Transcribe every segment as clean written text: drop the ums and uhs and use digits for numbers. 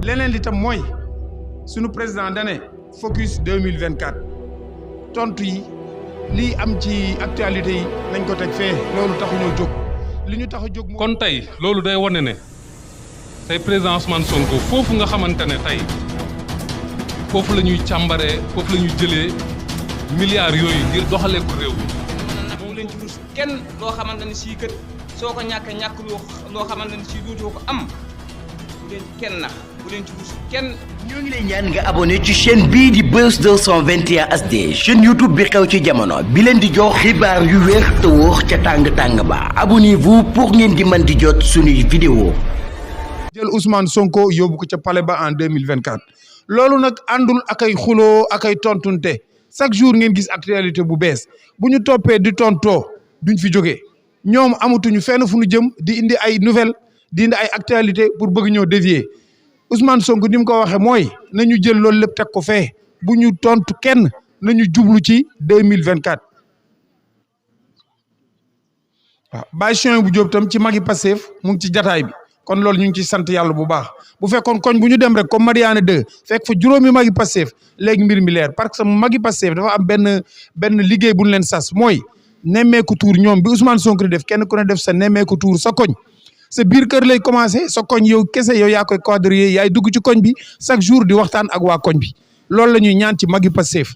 leneen li tam mooy sunu président dane focus 2024 tontu yi lii am ci actualité yi nañ ko teg fee loolu taxuñoo jóg li ñu tax a jóg. kon tey loolu day wane ne tey président Ousmane Sonko foofu nga xamante ne tey foofu la ñuy càmbaree foofu la ñuy jëlee milliards yooyu ngir doxalee ko réew mi. mu leen ci rus kenn loo xamante ne sii kët soo ko ñàkk loo xamante ne sii dootoo ko am bu leen kenn nax bu leen ci rus kenn. ñoo ngi lay ñaan nga abonné ci chaîne bii di Buzz 221 HD chaîne YouTube bi xew ci jamono bi leen di jox xibaar yu wér te wóor ca tàng-tàng ba abonnez-vous pour ngeen di mën di jot suñuy vidéo. jël Ousmane Sonko yóbbu ko ca palais ba en 2024 loolu nag àndul ak ay xuloo ak ay tontunte chaque jour ngeen gis actualité bu bees bu ñu toppee di tontoo duñ fi jógee ñoom amatuñu fenn fu ñu jëm di indi ay nouvelle di indi ay actualité pour bëgg ñoo dévier Ousmane Sonko ni mu ko waxee mooy nañu jël loolu lépp teg ko fee bu ñu tontu kenn nañu jublu ci 2024 waaw Baye Cheikh bu Diop tam ci magi Pastef mu ngi ci jataay bi kon loolu ñu ngi ci sant yàlla bu baax bu fekkoon koñ bu ñu dem rek comme Mariana 2 fekk fa juróomi magi Pastef léegi mbir mi leer parce que magi Pastef dafa am benn liggéey bu ñu leen sas mooy nemmeeku tuur ñoom bi Ousmane Sonko def kenn ku ne def sa nemmeeku tuur sa koñ sa biir kër lay commencé sa koñ yow kese yow yaa koy quadriller yaay dugg ci koñ bi chaque jour di waxtaan ak waa koñ bi loolu la ñuy ñaan ci magi Pastef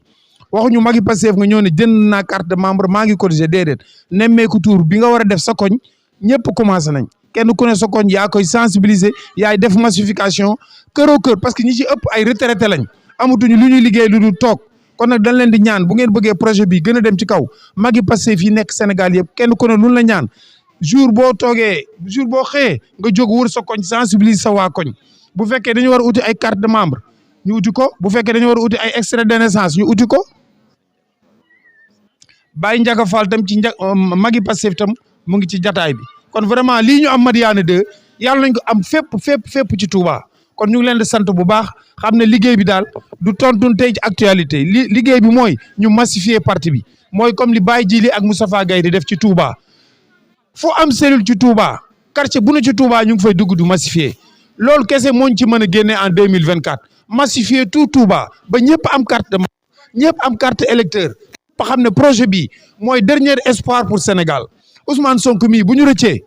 waxuñu magi Pastef nga ñëw ne jënd naa carte de membre maa ngi cotisé déedéet nemmeeku tuur bi nga war a def sa koñ ñëpp commencé nañ kenn ku ne sa koñ yaa koy sensibiliser yaay def massification këroo kër parce que ñi ci ëpp ay retraité lañ amatuñu lu ñuy liggéey lu dul toog kon nag dañ leen di ñaan bu ngeen bëggee projet bi gën a dem ci kaw magi Pastef yi nekk Sénégal yëpp kenn ku ne lu la ñaan jour boo toogee jour boo xëyee nga jóg wër sa koñ sensibiliser sa waa koñ bu fekkee dañu war a uti ay carte de membre ñu uti ko bu fekkee dañu war a uti ay extrait de naissance ñu uti ko Baye Ndiaga Fall tam ci magi Pastef tam mu ngi ci jataay bi kon vraiment lii ñu am Madiyana 2 yàlla nañ ko am fépp ci Touba kon ñu ngi leen di sant bu baax xam ne liggéey bi daal du tontun tey ci actualité liggéey bi mooy ñu massifier parti bi mooy comme li Baye Djili ak Moustapha Gaye di def ci Touba foo am cellule ci Touba quartier bu ne ci Touba ñu ngi fay dugg du massifier loolu kese moo ñu ci mën a génne en 2024 massifier tout Touba ba ñëpp am carte de ñëpp am carte électeur ba xam ne projet bi mooy dernier espoir pour Sénégal Ousmane Sonko mii bu ñu rëccee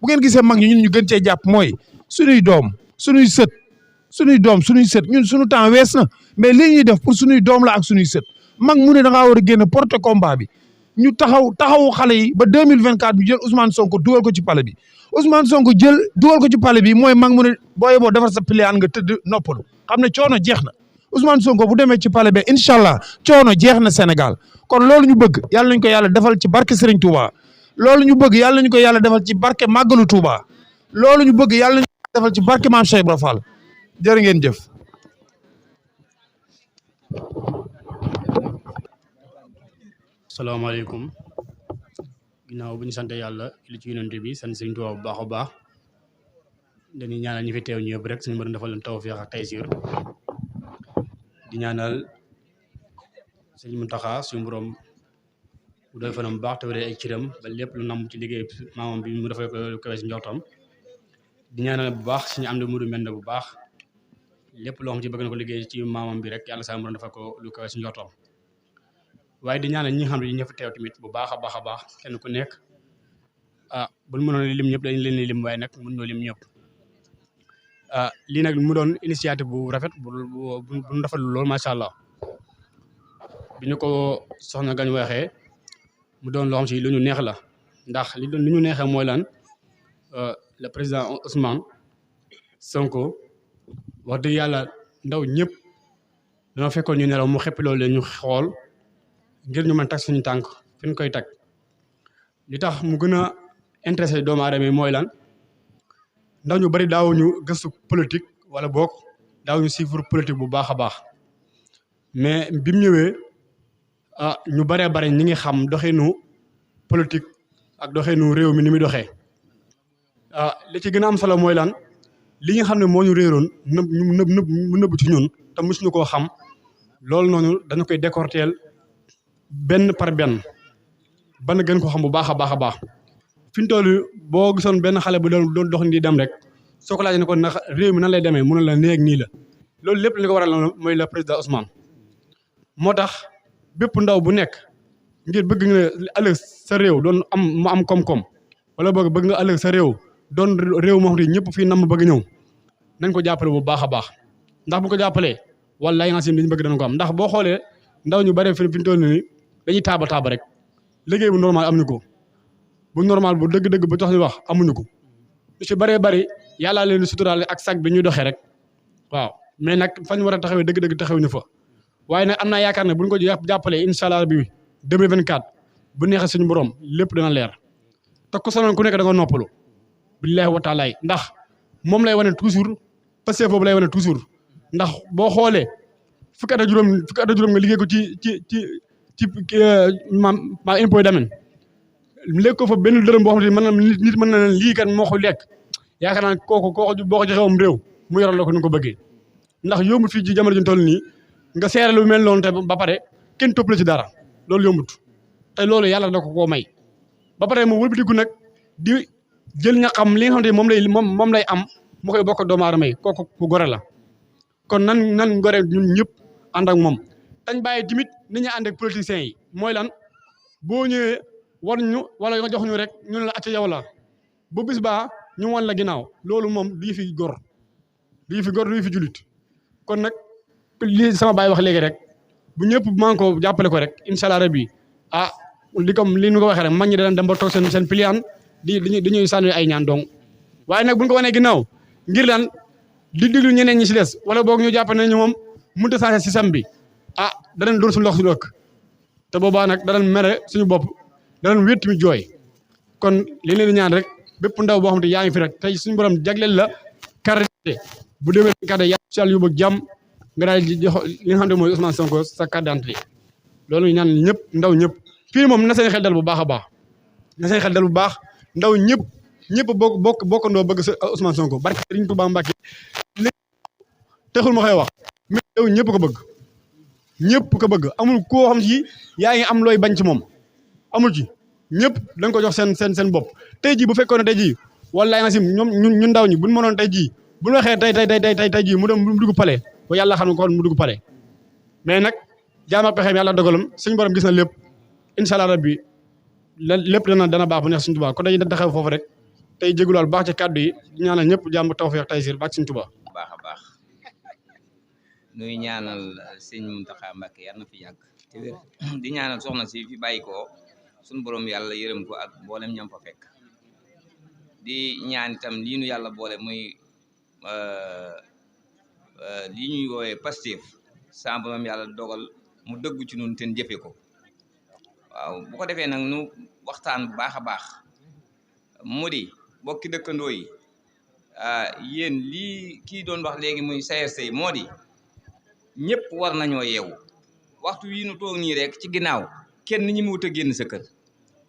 bu ngeen gisee mag ñi ñun ñu gën cee jàpp mooy suñuy doom suñuy sët ñun suñu temps wees na mais li ñuy def pour suñuy doom la ak suñuy sët mag mu ne da ngaa war a génn porte combat bi ñu taxawu xale yi ba 2024 ñu jël Ousmane Sonko dugal ko ci palais bi Ousmane Sonko dugal ko ci palais bi mooy mag mu ne booyee boo defar sa pliant nga tëdd noppalu xam ne coono jeex na Ousmane Sonko bu demee ci palais bi incha allah coono jeex na Sénégal kon loolu ñu bëgg yàlla nañ ko yàlla defal ci barke Serigne Touba loolu ñu bëgg yàlla nañu ko yàlla defal ci barke Màggalu Touba loolu ñu bëgg yàlla nañu ko defal ci barke Maam Cheikh Ibra Fall jërë ngeen jëf. salaamaaleykum ginnaaw bu ñu sant yàlla li ci yonent bi sant Sëriñ Tuubaa bu baax a baax dañuy ñaanal ñi fi teew ñëpp rek suñu borom defal leen tawfiix ak taysiir di ñaanal Sëriñ Muntaxa suñu borom bu doy fanam bu baax te wéree ay cëram ba lépp lu nam ci liggéey maamam bi mu defal ko lu kawe si njortam di ñaanal bu baax suñu am di mudu mend bu baax lépp loo xam ci bëgg na ko liggéey ci maamam bi rek yàlla sa borom defal ko lu kawe si njortam waaye di ñaanal ñi nga xam ne ñi ñëpp teew tamit bu baax a baax kenn ku nekk buñ mënoon lim ñëpp dañ leen lim waaye nag mën noo lim ñëpp lii nag mu doon initiative bu rafet bu rafetlu loolu macha allah bi ñu ko soxna gañ waxee mu doon loo xam si lu ñu neex la ndax li ñu neexee mooy lan le président Ousmane Sonko wax dëgg yàlla ndaw ñëpp dañoo fekkoon ñu nelaw mu xeppi loolu leen ñu xool ngir ñu mën tag suñu tànk fi ñu koy tag li tax mu gën a intéressé doomu aadama yi mooy lan ndaw ñu bari daawuñu gëstu politique wala boog daawuñu suivre politique bu baax a baax mais bi mu ñëwee ñu baree bare ñi ngi xam doxinu politique ak doxinu réew mi ni muy doxee li ci gën a am solo mooy lan li nga xam ne moo ñu réeroon nëbb ci ñun te mosuñu koo xam loolu noonu dañu koy décorteel benn par benn ban gën ko xam bu baax a baax a baax fi ñu toll boo gisoon benn xale bu doon dox di dem rek soo ko laajee ne ko ndax réew mi nan lay demee mun la néeg nii la loolu lépp li ko waral mooy le président Ousmane moo tax bépp ndaw bu nekk ngir bëgg nga ëllëg sa réew doon mu am koom-koom wala bëgg nga ëllëg sa réew doon réew moo xam ne ñëpp fii nam bëgg ñëw nañ ko jàppale bu baax a baax ndax bu ko jàppalee wallaay nga xam ne li ñu bëgg dana ko am ndax boo xoolee ndaw ñu bare fi ñu toll nii dañuy taaba rek liggéey bu normal amuñu ko bu normal bu dëgg-dëgg ba tax ñu wax amuñu ko lu ci bëree bëri yàllaa leen di suturaal ak sag bi ñuy doxee rek waaw mais nag fañ war a taxawee dëgg-dëgg taxawuñu fa waaye nag am naa yaakaar ne buñ ko jàppalee incha allah bi 2024 bu neexee suñu borom lépp dana leer te ku sonoon ku nekk da nga noppalu billaahi wa taala ndax moom lay wane toujours parce que boobu lay wane toujours ndax boo xoolee fukki at ak juróom nga liggéey ko ci maam impôt domaine léegi ko fa benn dërëm boo xam ne nit mën na lii kat moo ko lekk yaakaar naa kooku boo ko joxewam réew mu yoral la ko ni ko bëggee ndax yombut fii ci jamono ji toll nii nga seere lu mel noonu te ba pare kenn topp la ci dara loolu yombut te loolu yàlla da ko koo may ba pare mu wëlbatiku nag di jël ñaxam li nga xamante ni moom lay am mu koy bokk doomu aadama yi kooku ku gore la kon nan gore ñun ñëpp ànd ak moom dañ bàyyi tamit ni ñu ànd ak politiciens yi mooy lan boo ñëwee war ñu wala nga jox ñu rek ñu ne la acca yow la bu bis baa ñu wan la ginnaaw loolu moom du fi gor du fi julit kon nag li sama baay wax léegi rek bu ñëpp maa ngi ko jàppale ko rek incha allah rabbi li ñu ko waxee rek mag ñi danañ dem ba toog seen pliant di ñuy sànni ay ñaan dong waaye nag bu ñu ko wanee ginnaaw ngir lan di diglu ñeneen ñi si des wala boog ñu jàpp ne ñu moom mënut a changé système bi danañ dóor suñu loxo suñu ëkk te boobaa nag danañ mere suñu bopp danañ wéet mi jooy kon li leen di ñaan rek bépp ndaw boo xam te yaa ngi fi rek tey suñu borom jagleel la carte bu demee carte yàlla si yàlla yóbbu ak jàmm nga daal di jox li nga xam ne mooy Ousmane Sonko sa carte d'identité loolu ñu ñaan ñëpp ndaw ñëpp fii moom na seen xel dal bu baax a baax na seen xel dal bu baax ndaw ñëpp bokkandoo bëgg sa Ousmane Sonko barke Serigne Touba Mbacke li texul ma koy wax mais ndaw ñëpp ko bëgg amul koo xam ci yaa ngi am looy bañ ci moom amul ci ñëpp dañ ko jox seen bopp tey jii bu fekkoon ne tey jii wallaay nga sim ñun ndaw ñi buñ mënoon tey jii buñ waxee tey jii mu dem mu dugg pale ba yàlla xam ne kon mu dugg pale mais nag jaam ak pexeem yàlla dogalam suñu borom gis na lépp incha allah rabbi lépp dana baax bu neex suñu Tuubaa kon dañuy taxaw foofu rek tey jégalu baax ci kàddu yi ñaanal ñëpp jàmm tawfeex taysiir baax suñu Tuubaa baax a baax nuy ñaanal sëñ Muntaxa Mbàkke yàlla na fi yàgg te wér di ñaanal soxna si fi bàyyi ko suñu borom yàlla yërëm ko ak mboolem ñam fa fekk di ñaan itam lii nu yàlla boole muy lii ñuy woowee Pastef sa borom yàlla dogal mu dëggu ci nun ten jëfe ko waaw bu ko defee nag nu waxtaan bu baax a baax mu di bokki dëkkandoo yi yéen lii kii doon wax léegi muy CRC moo di ñëpp war nañoo yeewu waxtu wii nu toog nii rek ci ginnaaw kenn ñi mu wut a génn sa kër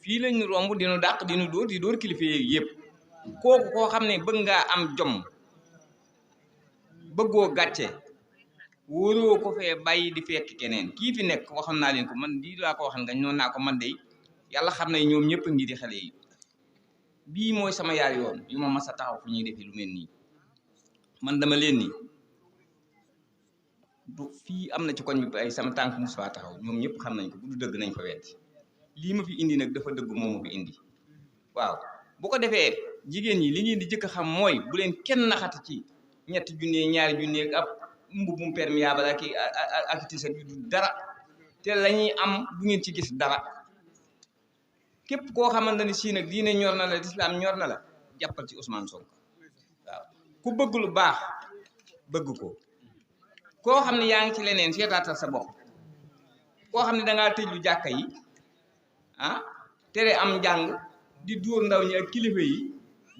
fii lañ romb dinu dàq dinu dóor di dóor kilifa yëpp kooku koo xam ne bëgg ngaa am jom bëggoo gàcce wóoroo ko fee bàyyi di fekk keneen kii fi nekk waxoon naa leen ko man di laa ko waxan nga noonu naa ko man de yàlla xam ne ñoom ñëpp a ngi di xale yi bii mooy sama yaar yoon yu ma mas a taxaw fu ñuy defi lu mel nii man dama leen ni du fii am na ci koñ bi ay sama tànk mos faa taxaw ñoom ñëpp xam nañ ko bu du dëgg nañ ko wetti lii ma fi indi nag dafa dëgg moo ma fi indi waaw bu ko defee jigéen ñi li ngeen di jëkk a xam mooy bu leen kenn naxati ci ñetti junne ñaari junne ab mbubum perméable ak t-shirt yu du dara te la ñuy am du ngeen ci gis dara képp koo xamante ne sii nag diine ñor na la lislaam ñor na la jàppal ci Ousmane Sonko waaw ku bëgg lu baax bëgg ko koo xam ne yaa ngi ci leneen seetaatal sa bopp koo xam ne dangaa tëj lu jàkka yi tere am njàng di dóor ndaw ñi ak kilifa yi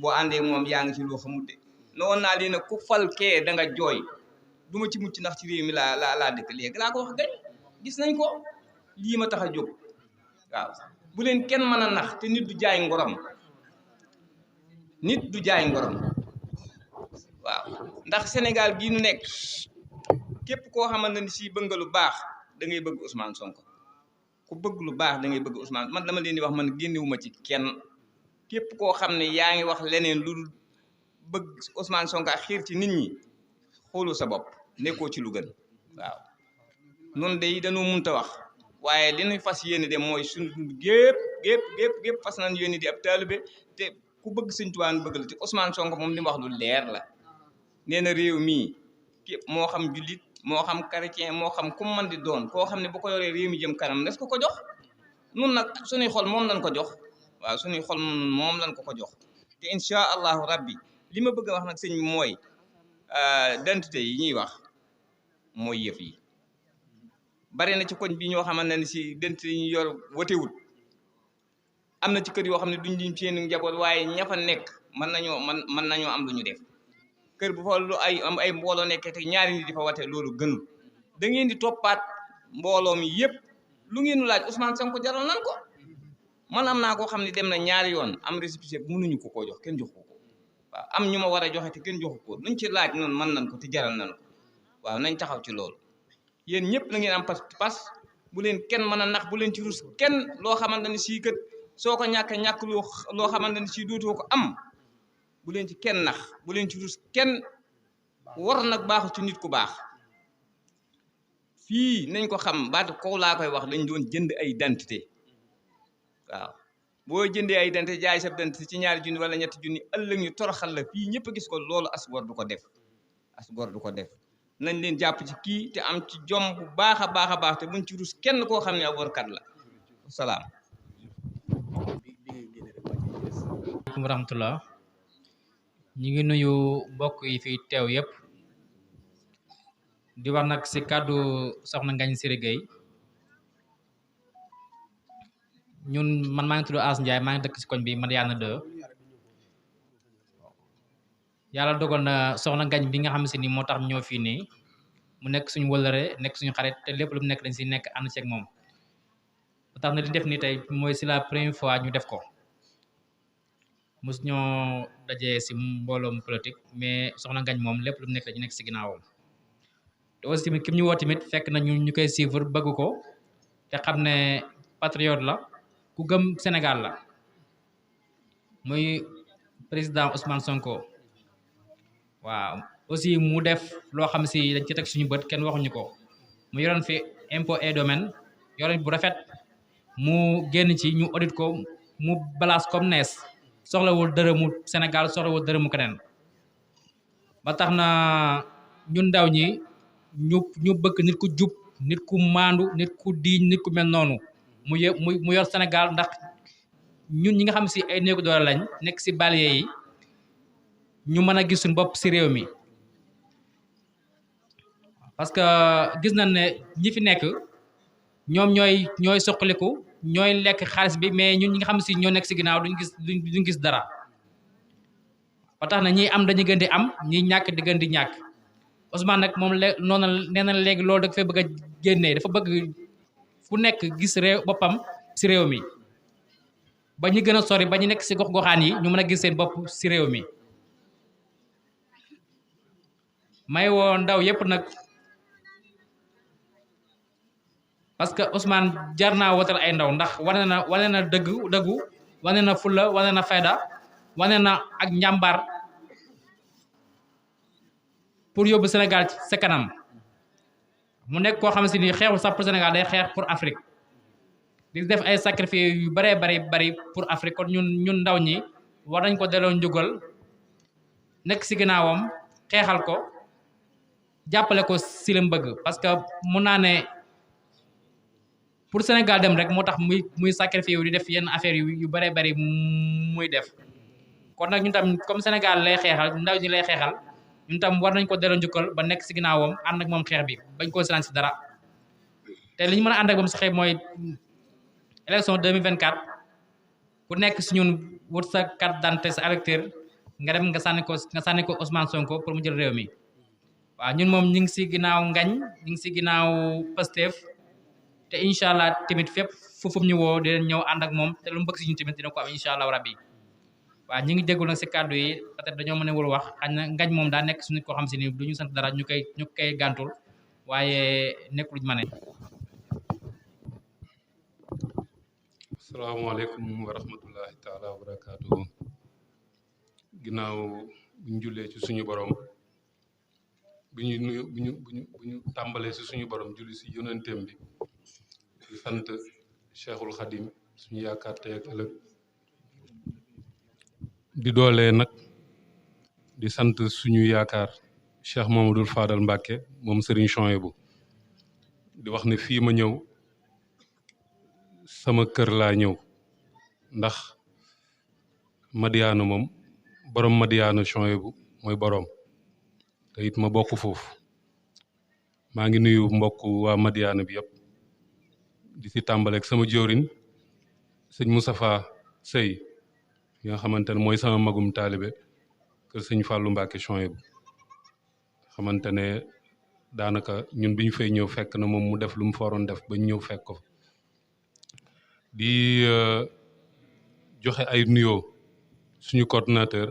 boo àndee moom yaa ngi ci loo xamul de noonu naa leen ku fal kee da nga jooy du ma ci mucc ndax ci réew mi laa dëkk léegi laa ko wax gañ gis nañ ko lii ma tax a jóg waaw bu leen kenn mën a nax te nit du jaay ngorom waaw ndax Sénégal gii nu nekk képp koo xamante ni si bëgg nga lu baax da ngay bëgg Ousmane Sonko ku bëgg lu baax da ngay bëgg Ousmane man dama leen di wax man génnewuma ci kenn képp koo xam ne yaa ngi wax leneen lu bëgg Ousmane Sonko xiir ci nit ñi xoolu sa bopp nekkoo ci lu gën waaw noonu day dañoo munta wax waaye li ñuy fas yéene de mooy suñu dund gépp fas nañ yéene di ab taalibe te ku bëgg Sëñ Tuubaa bëgg la te Ousmane Sonko moom li mu wax lu leer la nee na réew mii képp moo xam jullit moo xam chrétien moo xam ku man di doon koo xam ne bu ko yoree réew mi jëm kanam nes ko jox nun nag suñuy xol moom lañ ko jox waaw suñuy xol moom lañ ko jox te incha allahu rabbi li ma bëgg a wax nag sëñ bi mooy identité yi ñuy wax mooy yëf yi bari na ci koñ bi ñoo xamante ne si identité yi ñu yor wotewut am na ci kër yoo xam ne duñ dim seen njaboot waaye ña fa nekk mën nañoo am lu ñu def kër bu fa lu ay mbooloo nekkee te ñaari nit di fa wate loolu gënul da ngeen di toppaat mbooloo mi yëpp lu ngeen laaj Ousmane Sonko jaral nan ko man am naa koo xam ne dem na ñaari yoon am récépissé mënuñu ko jox kenn jox ko waaw am ñu ma war a joxe te kenn joxu ko luñ ci laaj noonu mën nañ ko te jaral nañ ko waaw nañ taxaw ci loolu yéen ñëpp na ngeen am pas bu leen kenn mën a nax bu leen ci rus kenn loo xamante ne sii kat soo ko ñàkk loo xamante ne sii dootoo ko am bu leen ci kenn nax bu leen ci rus kenn war nag baaxu ci nit ku baax fii nañ ko xam baatu kaw laa koy wax dañ doon jënd ay identité waaw boo jëndee ay identité jaay sa identité ci ñaari junni wala ñetti junni ëllëg ñu toroxal la fii ñëpp a gis ko loolu as gor du ko def nañ leen jàpp ci kii te am ci jom bu baax a baax te buñ ci rus kenn koo xam ne ab warkat la salaam. asalaamaaleykum wa rahmatullah ñu ngi nuyu mbokk yi fi teew yëpp di wax nag si kàddu soxna Ngagne Siré Gueye ñun man maa ngi tudd As Ndiaye maa ngi dëkk si koñ bi Madiyana 2 yàlla dogal na soxna Ngagne bi nga xam si ni moo tax ñoo fii nii mu nekk suñu wëllëre nekk suñu xarit te lépp lu mu nekk dañ si nekk ànd ceeg moom ba tax na li def nii tey mooy si la première fois ñu def ko mos ñoo dajee si mbooloom politique mais soxna Ngagne moom lépp lu mu nekk dañu nekk si ginnaawam te aussi tamit kim ñu woo tamit fekk na ñu koy suivre bëgg ko te xam ne patriote la ku gëm Sénégal la muy président Ousmane Sonko waaw aussi mu def loo xam si dañ ci teg suñu bët kenn waxuñu ko mu yoroon fi impôt et domaine yoroon bu rafet mu génn ci ñu audit ko mu balaas comme nees soxlawul dërëmu Sénégal soxlawul dërëmu keneen ba tax na ñun ndaw ñi ñu bëgg nit ku jub nit ku maandu nit ku diiñ nit ku mel noonu mu yor Sénégal ndax ñun ñi nga xam si ay néegu doole lañ nekk si banlieue yi ñu mën a gis suñu bopp si réew mi parce que gis nañ ne ñi fi nekk ñoom ñooy soqaliku ñooy lekk xaalis bi mais ñun ñi nga xam si ñoo nekk si ginnaaw duñ gis dara ba tax na ñi am dañu gën di am ñi ñàkk di gën di ñàkk Ousmane nag moom noonu nee na léegi loolu da fay bëgg a génnee dafa bëgg fu nekk gis réew boppam si réew mi ba ñu gën a sori ba ñu nekk si gox-goxaan yi ñu mën a gis seen bopp si réew mi may woo ndaw yépp nag parce que Ousmane jar naa wotal ay ndaw ndax wane na dëggu wane na fulla wane na fayda wane na ak njàmbaar pour yóbbu Sénégal sa kanam mu nekk koo xam si ni xeexul sax pour Sénégal day xeex pour Afrique di def ay sacrifice yu bari pour Afrique kon ñun ndaw ñi war nañ ko delloo njugal nekk si ginnaawam xeexal ko jàppale ko si lim bëgg parce que mun naa ne pour Sénégal dem rek moo tax muy sacrifice yu di def yenn affaire yu bari muy def kon nag ñun tam comme Sénégal lay xeexal ndaw ñi lay xeexal ñun tam war nañ ko delloo njukkal ba nekk si ginnaawam ànd ak moom xeex bi bañ koo silaan si dara te li ñu mën a ànd ak moom si xeex mooy élection 2024 ku nekk si ñun wut sa carte d'identité sa électeur nga dem nga sànni ko Ousmane Sonko pour mu jël réew mi waaw ñun moom ñu ngi si ginnaaw Ngagne ñu ngi si ginnaaw Pastef te incha allah tamit fépp foofu ñu woo dinañ ñëw ànd ak moom te lu mu bëgg si ñun tamit dina ko am incha allah rabbi waaw ñu ngi déggul nag si kàddu yi peut-être dañoo mën a wul wax xañ na Ngagne moom daa nekk suñu ko xam si ni du ñu sant dara ñu koy gàntul waaye nekkul ma ne. asalaamaaleykum wa rahmatullahi taala wa barakaatu ginnaaw bu ñu jullee ci suñu borom bu ñu tàmbalee ci suñu borom julli ci yonenteem bi di sant Cheikhul Khadim suñu yaakaar tey ak ëllëg di doolee nag di sant suñu yaakaar Cheikh Mamadou Fadal Mbacké moom Serigne Chouaïbou di wax ne fii ma ñëw sama kër laa ñëw ndax Madiyana moom borom Madiyana Chouaïbou mooy borom te it ma bokk foofu maa ngi nuyu mbokk waa Madiyana bi yëpp di si tàmbaleeg sama jëwriñ sëñ Moustapha Sey yi nga xamante ne mooy sama magum taalibe kër sëñ Fallou Mbacké Chouaïbou xamante ne daanaka ñun bi ñu fay ñëw fekk na moom mu def lu mu fa waroon def ba ñu ñëw fekk ko di joxe ay nuyoo suñu coordonnateur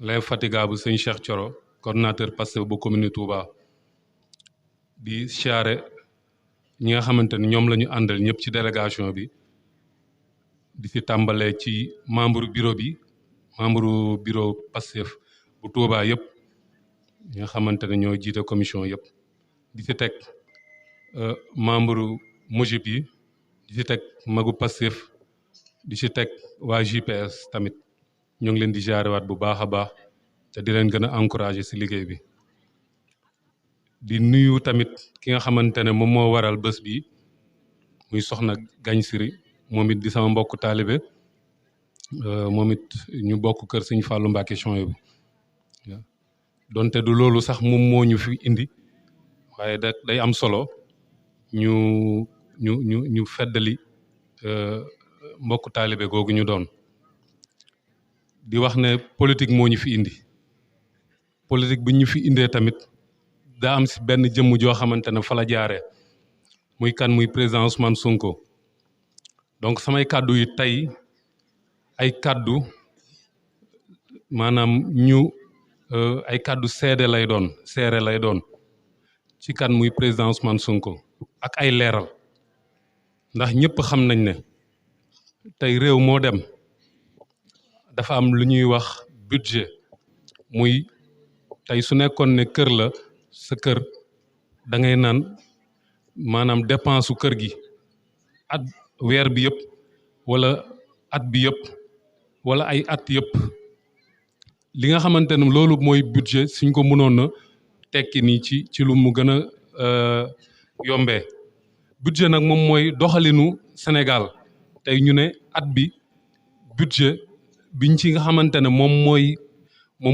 l'infatigable sëñ Cheikh Thioro coordonnateur Pastef bu commune Touba di siyaare ñi nga xamante ni ñoom la ñu àndal ñëpp ci délégation bi di si tàmbalee ci membre bureau Pastef bu Touba yëpp ñi nga xamante ne ñoo jiite commission yëpp di si teg membre MOJIP yi di si teg magu Pastef di si teg waa JPS tamit ñoo ngi leen di jaarewaat bu baax a baax te di leen gën a encourager si liggéey bi di nuyu tamit ki nga xamante ne moom moo waral bés bi muy soxna Gagne Siri moom it di sama mbokk taalibe moom it ñu bokk kër sëñ Fallou Mbacké Chouaïbou donte du loolu sax moom moo ñu fi indi waaye day am solo ñu feddali mbokk taalibe googu ñu doon di wax ne politique moo ñu fi indi politique bi ñu fi indee tamit daa am si benn jëmm joo xamante ne fa la jaaree muy kan muy président Ousmane Sonko donc samay kàddu yi tey ay kàddu maanaam ay kàddu seere lay doon ci kan muy président Ousmane Sonko ak ay leeral ndax ñëpp xam nañ ne tey réew moo dem dafa am lu ñuy wax budget muy tey su nekkoon ne kër la sa kër da ngay naan maanaam dépense su kër gi at weer bi yëpp wala at bi yëpp wala ay at yëpp li nga xamante ne loolu mooy budget suñ ko mënoon na tekki nii ci lu mu gën a yombee budget nag moom mooy doxalinu Sénégal tey ñu ne at bi budget biñ ci nga xamante ne moom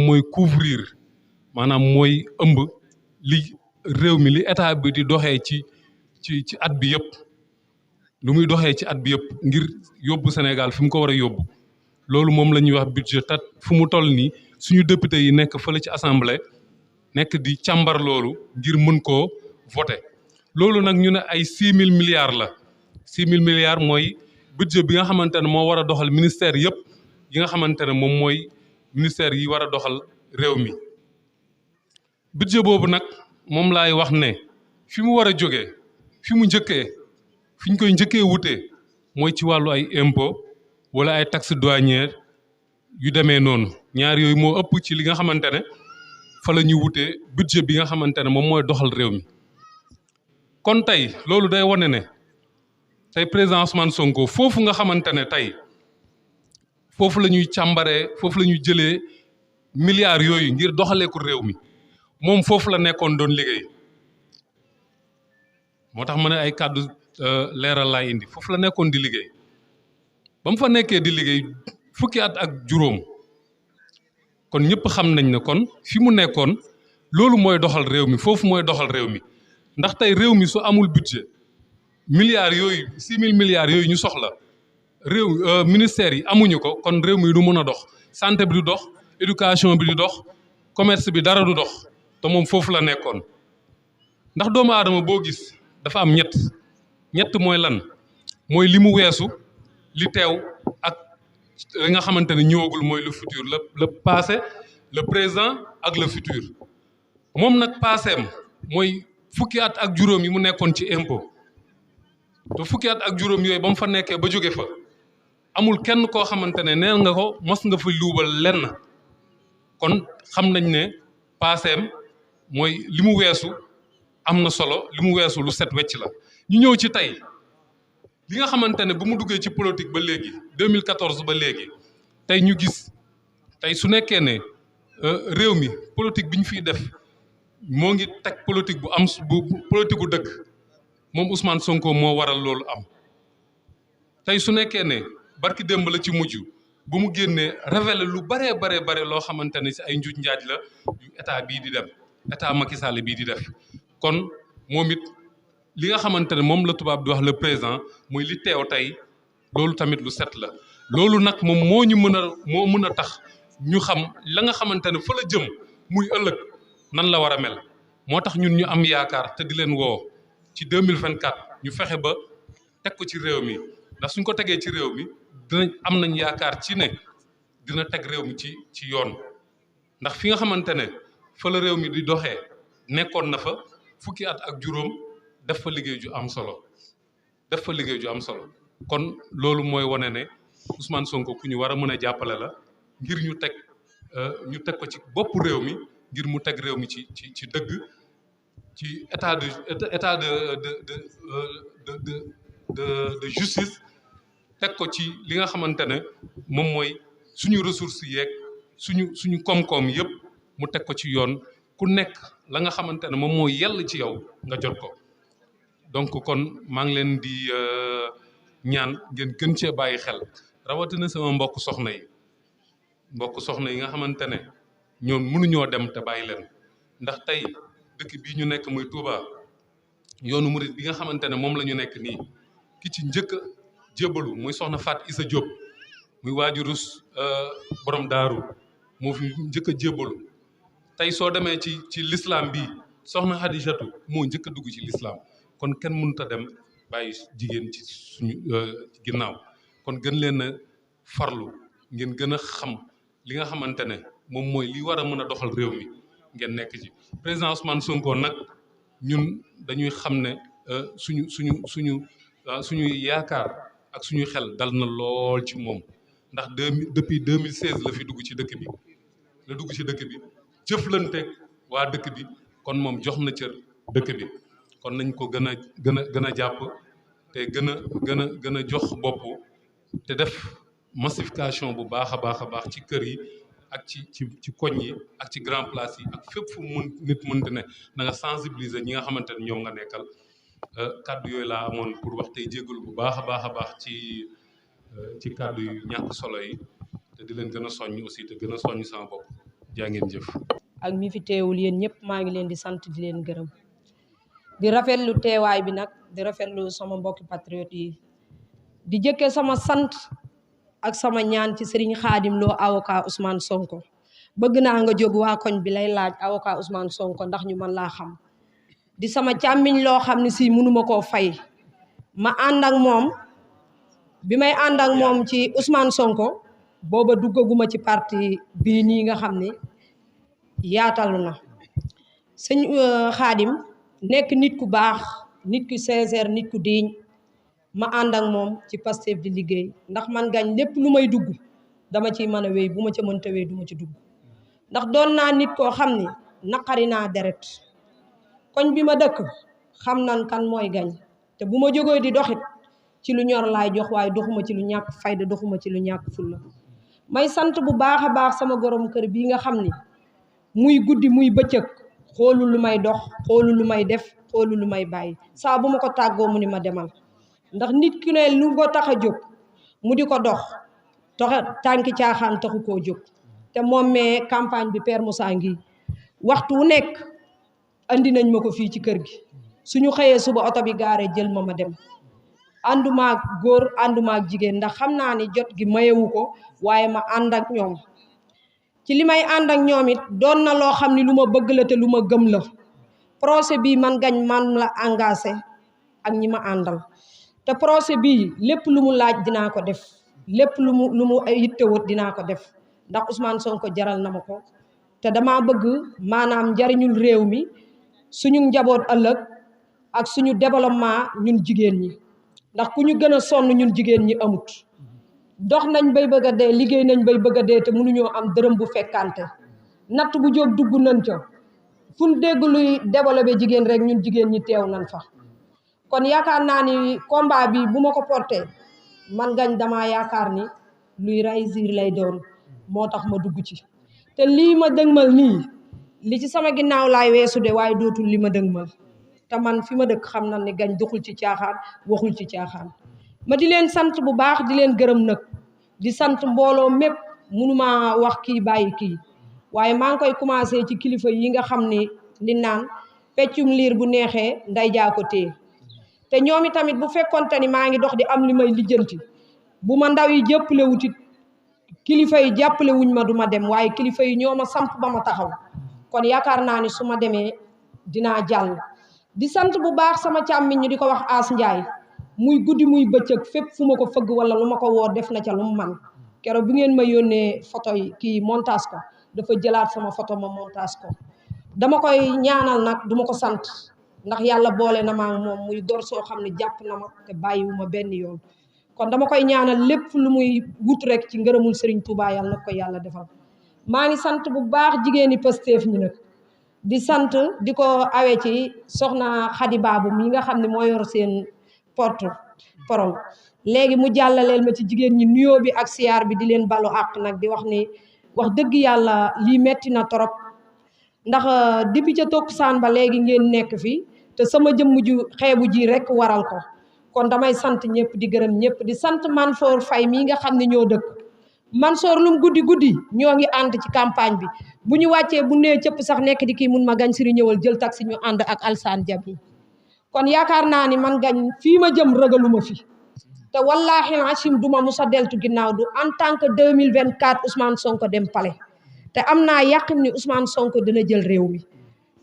mooy couvrir maanaam mooy ëmb li réew mi li état bi di doxee ci at bi yëpp lu muy doxee ci at bi yëpp ngir yóbbu Sénégal fi mu ko war a yóbbu loolu moom la ñuy wax budget tat fu mu toll nii suñu député yi nekk fële ci assemblée nekk di càmbar loolu ngir mën koo voter loolu nag ñu ne ay 6 000 milliards la 6 000 milliards mooy budget bi nga xamante ne moo war a doxal ministère yëpp yi nga xamante ne moom mooy ministère yi war a doxal réew mi budget boobu nag moom laay wax ne fi mu war a jógee fi mu njëkkee fi ñu koy njëkkee wutee mooy ci wàllu ay impôt wala ay taxes douanières yu demee noonu ñaar yooyu moo ëpp ci li nga xamante ne fa la ñuy wutee budget bi nga xamante ne moom mooy doxal réew mi kon tey loolu day wane ne tey président Ousmane Sonko foofu nga xamante ne tey foofu la ñuy càmbaree foofu la ñuy jëlee milliards yooyu ngir doxalee ko réew mi moom foofu la nekkoon doon liggéey moo tax ma ne ay kàddu leeral laay indi foofu la nekkoon di liggéey ba mu fa nekkee di liggéey fukki at ak juróom kon ñëpp xam nañ ne kon fi mu nekkoon loolu mooy doxal réew mi foofu mooy doxal réew mi ndax tey réew mi su amul budget milliards yooyu 6 000 milliards yooyu ñu soxla réew ministères yi amuñu ko kon réew mi du mën a dox santé bi du dox éducation bi du dox commerce bi dara du dox te moom foofu la nekkoon ndax doomu aadama boo gis dafa am ñett mooy lan mooy li mu weesu li teew ak li nga xamante ne ñëwagul mooy le futur le passé le présent ak le futur moom nag passeem mooy fukki at ak juróom yi mu nekkoon ci impôt te fukki at ak juróom yooyu ba mu fa nekkee ba jóge fa amul kenn koo xamante ne neen nga ko mos nga fa luubal lenn kon xam nañ ne paaseem mooy li mu weesu am na solo li mu weesu lu set wecc la. ñu ñëw ci tey li nga xamante ne bu mu duggee ci politique ba léegi 2014 ba léegi tey ñu gis tey su nekkee ne réew mi politique bi ñu fiy def moo ngi teg politique bu am bu politique gu dëgg moom Ousmane Sonko moo waral loolu am tey su nekkee ne barki démb la ci mujj bu mu génnee révélé lu bare loo xamante ne si ay njuuj njaaj la yu état bii di dem état Macky Sall bii di def kon moom it li nga xamante ne moom la tubaab di wax le présent muy li teew tey loolu tamit lu set la loolu nag moom moo mën a tax ñu xam la nga xamante ne fa la jëm muy ëllëg nan la war a mel moo tax ñun ñu am yaakaar te di leen woo ci 2024 ñu fexe ba teg ko ci réew mi ndax suñ ko tegee ci réew mi dinañ am nañ yaakaar ci ne dina teg réew mi ci yoon ndax fi nga xamante ne fa la réew mi di doxee nekkoon na fa fukki at ak juróom def fa liggéey ju am solo kon loolu mooy wane ne Ousmane Sonko ku ñu war a mën a jàppale la ngir ñu teg ko ci bopp réew mi ngir mu teg réew mi ci dëgg ci état de justice teg ko ci li nga xamante ne moom mooy suñu ressources yeeg suñu koom-koom yëpp mu teg ko ci yoon ku nekk la nga xamante ne moom mooy yell ci yow nga jot ko donc kon maa ngi leen di ñaan ngeen gën cee bàyyi xel rawatina sama mbokk soxna yi nga xamante ne ñoom mënuñoo dem te bàyyi leen ndax tey dëkk bii ñu nekk muy Touba yoonu murit bi nga xamante ne moom la ñu nekk nii ki ci njëkk a jébbalu muy soxna Fat Issa Diop muy waajurus borom daaru moo fi njëkk a jébbalu tey soo demee ci l'islam bi soxna Xadijatu moo njëkk a dugg ci l'islam kon kenn mënut a dem bàyyi jigéen ci suñu ginnaaw kon gën leen a farlu ngeen gën a xam li nga xamante ne moom mooy li war a mën a doxal réew mi ngeen nekk ci président Ousmane Sonko nag ñun dañuy xam ne suñu yaakaar ak suñu xel dal na lool ci moom ndax depuis 2016 la fi dugg ci dëkk bi jëflanteeg waa dëkk bi kon moom jox na cër dëkk bi kon nañ ko gën a jàpp te gën a jox bopp te def massification bu baax a baax ci kër yi ak ci koñ yi ak ci grand place yi ak fépp fu nit mënti ne na nga sensibiliser ñi nga xamante ne ñoom nga nekkal kàddu yooyu laa amoon pour wax tey jégalu bu baax a baax ci kàddu yu ñàkk solo yi te di leen gën a soññ aussi te gën a soññ sama bopp jaa ngeen jëf. ak mi fi teewul yéen ñëpp maa ngi leen di sant di leen gërëm di rafetlu teewaay bi nag di rafetlu sama mbokki patriote yi di jëkkee sama sant ak sama ñaan ci Serigne Khadim Lo avocat Ousmane Sonko bëgg naa nga jóg waa koñ bi lay laaj avocat Ousmane Sonko ndax ñu mën laa xam di sama càmmiñ loo xam ne si mënuma koo fay ma ànd ak moom bi may ànd ak moom ci Ousmane Sonko booba duggaguma ci parti bii nii nga xam ne yaatalu na sëñ Khadim nekk nit ku baax nit ku sincère nit ku diiñ ma ànd ak moom ci Pastef di liggéey ndax man gañ lépp lu may dugg dama ciy mën a wéy bu ma ca mënta wéy du ma ci dugg ndax doon naa nit koo xam ni naqari naa deret koñ bi ma dëkk xam nan kan mooy gañ te bu ma jógee di doxit ci lu ñor laay jox waaye doxuma ci lu ñàkk fayda doxuma ci lu ñàkk fulla may sant bu baax a baax sama gorom kër bii nga xam ni muy guddi muy bëccëg xoolu lu may dox xoolu lu may def xoolu lu may bàyyi saa bu ma ko tàggoo mu ni ma demal ndax nit ki ne lu ko tax a jóg mu di ko dox tànki caaxaan taxu koo jóg te moom mee campagne bi Père Moussa ngi waxtu wu nekk andi nañ ma ko fii ci kër gi suñu xëyee suba oto bi gaaree jël ma dem àndumaak góor àndumaak jigéen ndax xam naa ni jot gi mayewu ko waaye ma ànd ak ñoom ci li may ànd ak ñoom it doon na loo xam ni lu ma bëgg la te lu ma gëm la procès bii man gañ man la engagé ak ñi ma àndal te procès bii lépp lu mu laaj dinaa ko def lépp lu mu yittewut dinaa ko def ndax Ousmane Sonko jaral na ma ko te dama bëgg maanaam njariñul réew mi suñu njaboot ëllëg ak suñu développement ñun jigéen ñi ndax ku ñu gën a sonn ñun jigéen ñi amut dox nañ bay bëgg a dee liggéey nañ bay bëgg a dee te mënuñoo am dërëm bu fekkante natt bu jóg dugg nañ ca fu ñu dégg luy développé jigéen rek ñun jigéen ñi teew nañ fa kon yaakaar naa ni combat bi bu ma ko porté man gañ dama yaakaar ni luy réussir lay doon moo tax ma dugg ci te lii ma dëgmal nii li ci sama ginnaaw laay weesu de waaye dootul li ma dëgmal te man fi ma dëkk xam na ni gañ doxul ci caaxaan waxul ci caaxaan ma di leen sant bu baax di leen gërëm nag di sant mbooloo mépp mënuma wax kii bàyyi kii waaye maa ngi koy commencé ci kilifa yi nga xam ni li naan peccum liir bu neexee nday jaa ko téye te ñoom tamit bu fekkonte ni maa ngi dox di am li may lijjanti bu ma ndaw yi jàppale wutit kilifa yi jàppale wuñ ma duma dem waaye kilifa yi ñoo ma samp ba ma taxaw kon yaakaar naa ni su ma demee dinaa jàll di sant bu baax sama càmmiñ ñu di ko wax As Njaay muy guddi muy bëccëg fépp fu ma ko fëgg wala lu ma ko woo def na ca lu mu man keroog bi ngeen ma yónnee photo yi kii montage ko dafa jëlaat sama photo ma montage ko dama koy ñaanal nag duma ko sant ndax yàlla boole na ma moom muy gor soo xam ne jàpp na ma te bàyyiwuma benn yoon kon dama koy ñaanal lépp lu muy wut rek ci ngërëmul Serigne Touba yàlla na ko yàlla defal maa ngi sant bu baax jigéeni Pastef ñi nag di sant di ko awee ci soxna Xadi Baabu mi nga xam ne moo yor seen porte parole léegi mu jàllaleel ma ci jigéen ñi nuyoo bi ak siyaar bi di leen balu àq nag di wax ni wax dëgg yàlla lii metti na torop ndax depuis ca takkusaan ba léegi ngeen nekk fi te sama jëmm ju xeebu ji rek waral ko kon damay sant ñëpp di gërëm ñëpp di sant Mansour Faye mii nga xam ne ñoo dëkk Mansour lum guddi guddi ñoo ngi ànd ci campagne bi bu ñu wàccee bu nee cëpp sax nekk di kii mun ma gañ siri ñëwal jël taxi ñu ànd ak Alsaan Jabi kon yaakaar naa ni man gañ fii ma jëm ragaluma fi te wallaahi achim duma musa deltu ginnaaw du en tant que 2024 Ousmane Sonko dem palais te am naa yàqin ni Ousmane Sonko dina jël réew mi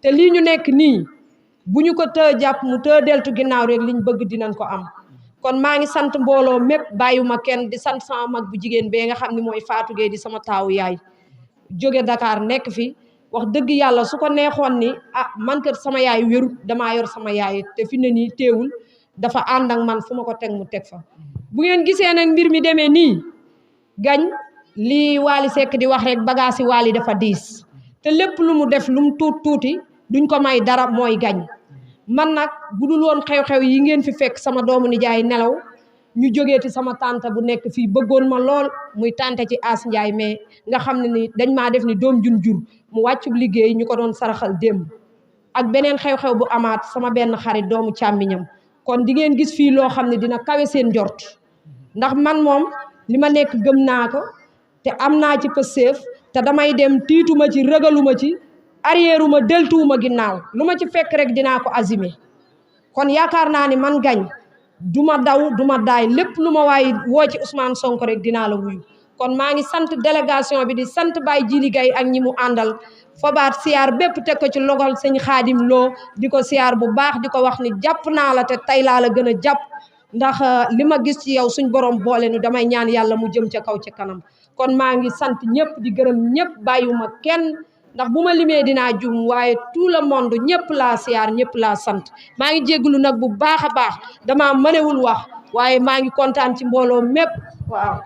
te lii ñu nekk nii bu ñu ko të jàpp mu të deltu ginnaaw rek liñ bëgg dinañ ko am kon maa ngi sant mbooloo mépp bàyyiwuma kenn di sant sama mag bu jigéen bee nga xam ne mooy Fatou Gueye di sama taawu yaay jóge Dakar nekk fi wax dëgg yàlla su ko neexoon ni man kër sama yaay wérut damaa yor sama yaay te fi ne nii teewul dafa ànd ak man fu ma ko teg mu teg fa bu ngeen gisee nag mbir mi demee nii gañ li Wally Seck di wax rek bagage yi Wally dafa diis te lépp lu mu def lu mu tuuti duñ ko may dara mooy gañ man nag bu dul woon xew-xew yi ngeen fi fekk sama doomu nijaay nelaw ñu jógeeti sama tante bu nekk fii bëggoon ma lool muy tante ci As Njaay mais nga xam ne ni dañ maa def ni doom jun jur mu wàccub liggéey ñu ko doon saraxal démb ak beneen xew-xew bu amaat sama benn xarit doomu càmmiñam kon di ngeen gis fii loo xam ne dina kawe seen njort ndax man moom li ma nekk gëm naa ko te am naa ci Pastef te damay dem tiituma ci ragaluma ci arrièreuma deltuwuma ginnaaw lu ma ci fekk rek dinaa ko assumer kon yaakaar naa ni man gañ duma daw duma daay lépp lu ma waay woo ci Ousmane Sonko rek dinaa la wuyu kon maa ngi sant délégation bi di sant Baye Djili Gaye ak ñi mu àndal fobaat siyaar bépp teg ko ci logal sëñ Xaadim Lo di ko siyaar bu baax di ko wax ni jàpp naa la te tey laa la gën a jàpp ndax li ma gis ci yow suñ borom boole nu damay ñaan yàlla mu jëm ca kaw ca kanam kon maa ngi sant ñëpp di gërëm ñëpp bàyyiwuma kenn ndax bu ma limee dinaa jum waaye tout le monde ñëpp laa siyaar ñëpp laa sant maa ngi jégglu nag bu baax a baax damaa mënewul wax waaye maa ngi kontaan ci mbooloo mépp waaw